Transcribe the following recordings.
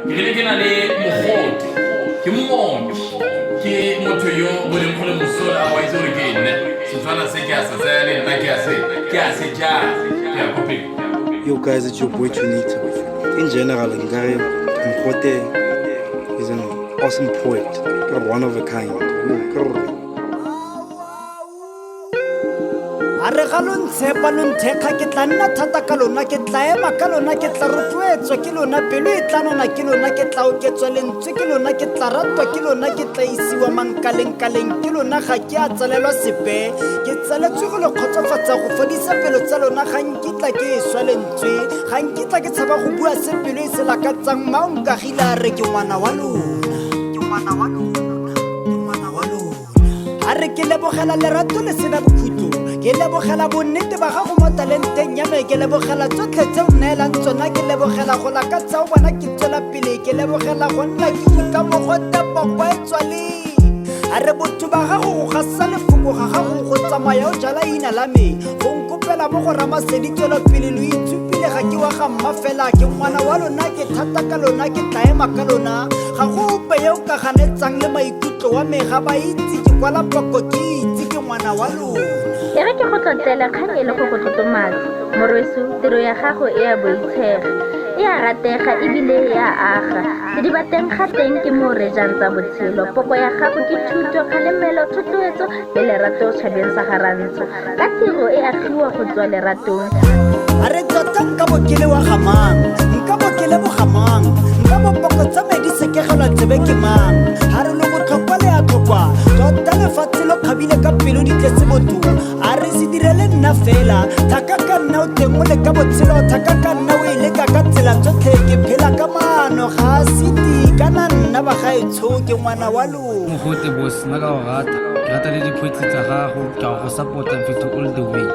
Ke rile ke na le mogote, ke mooki, ke motho yo bo leng gore mosola wa itse gore ke nne. Setswana se ke a se tsaya le nna ke a se ja. Ke ya ko pele. Yo guys, it's your boy Junita. In general, nkare Mogote is an awesome poet. Ke one of a kind. Yo, ke gore A re ga lo ntshepa, lo nthekga, ke tla nna thata ka lona, ke tla ema ka lona, ke tla rotloetswa ke lona, pelo e tla nona ke lona, ke tla oketswa lentswe ke lona, ke tla ratwa ke lona, ke tla isiwa mankalengkaleng ke lona. Ga ke a tsalelwa sepe, ke tsaletswe go le kgotsofatsa, go fodisa pelo tsa lona. Ga nkitla ke e swa lentswe, ga nkitla ke tshaba go bua se pelo e se lakatsang. Mao nkagile a re ke ngwana wa lona, ke ngwana wa lona, ke ngwana wa lona. A re ke lebogela lerato le sena bokhutlo, ke lebogela bonnete ba gago mo talenteng ya me, ke lebogela tsotlhe tse o nneelang tsona, ke lebogela go lakatsa o bona ke tswela pele, ke lebogela go nna ke utlwa mogote poko e tswaleng. A re botho ba gago go gasa lefoko ga gago, go tsamaya o jala ina la me, go nkopela mo go ramasedi tswelopele. Lo itshupile ga ke wa ga mma fela, ke ngwana wa lona, ke thata ka lona, ke tla ema ka lona. Ga go ope yo o ka ganetsang le maikutlo wa me, ga ba itse ke kwala poko, ke itse ke ngwana wa lona. E re ke go tlotlele kgang e le go go tlotlomatsa, morweso. Tiro ya gago e a boitshega, e a ratega ebile e a aga. Sedibateng ga teng ke mo re jang tsa botshelo. Poko ya gago ke thuto, kgalemelo, thotloetso le lerato tšhabeng sa garantsho. Ka tiro e agiwa go tswa leratong. A re tota nka bo ke le wa gamang, nka bo ke leboga mang, nka bo poko tsa me di sekegelwa tsebe ke mang? Ga re lo botlhokwa le a tlhokwa tota, lefatshe lo kgabile ka pelo di tletse botho. A re se direle nna fela, thaka ka nna o teng o leka botshelo, thaka ka nna o e leka ka tsela tsotlhe. Ke phela ka maano, ga a sete kana nna bagaetsho, ke ngwana wa lona. Mogote boss, nna ka go rata, ke rata le dipoetsi tsa gago, ke a go support-a mfetho all the way.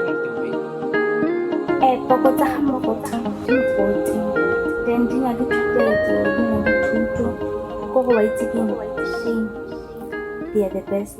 Poko tsa ga Mogote di mogote, then di na le thutego, di na le thuto ko go wa itse keng shame, they are the best.